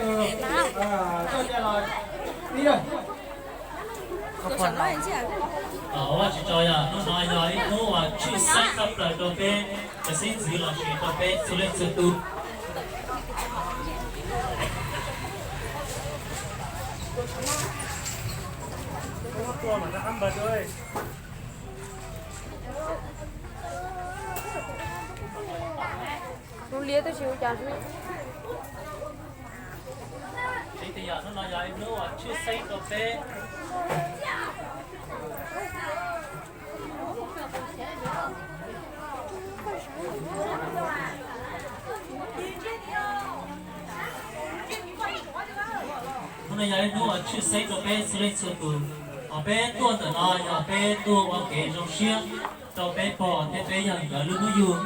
Ua tsis tau yog hnub no yog ib hnub uas tshwj xeeb tshaj plaws rau peb cov xeeb ntxwv los sis rau peb txhua leej txhua tus. Hnub no yog ib hnub uas tshwj xeeb rau peb. Hnub no yog ib hnub uas tshwj xeeb rau peb txhua leej txhua tus, uas peb tuaj ntawm no yog peb tuaj ua kev zoo siab rau peb pog thiab peb yawg nkawd lub hnub yug.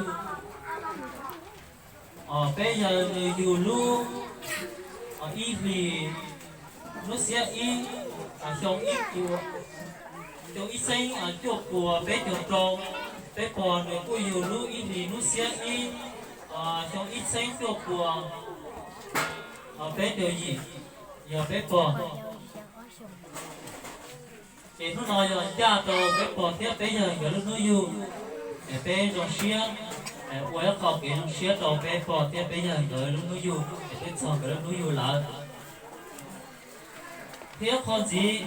Peb yawg nws yug lub ib hlis lub xiab ib, xyoo ib, xyoo ib txheeb cuaj puas peb caug rau. Peb pog nws kuj yug lub ib hlis lub xiab ib, xyoo ib txheeb cuaj puas peb caug yim, yog peb pog. Ces hnub no yog ncaj rau peb pog thiab peb yawg nkawd lub hnub yug, es peb zoo siab ua ib qho kev zoo siab rau peb pog thiab peb yawg nkawd lub hnub yug es peb txog nkawd lub hnub yug lawm. Thiab qhov ntxiv,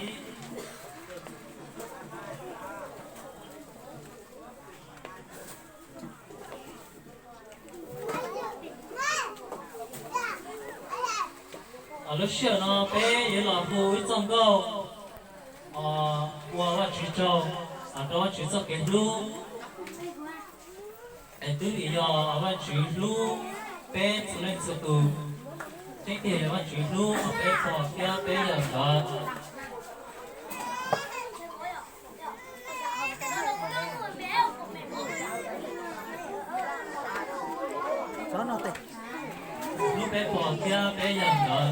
lub sij hawm no peb yuav los hu ib txoj nkauj ua Vajtswv tsaug rau Vajtswv txoj kev hlub. Es twb vim yog Vajtswv hlub peb txhua leej txhua tus, tseeb tiag yog Vajtswv hlub peb pog thiab peb yawg nkawd. Hlub peb pog thiab peb yawg nkawd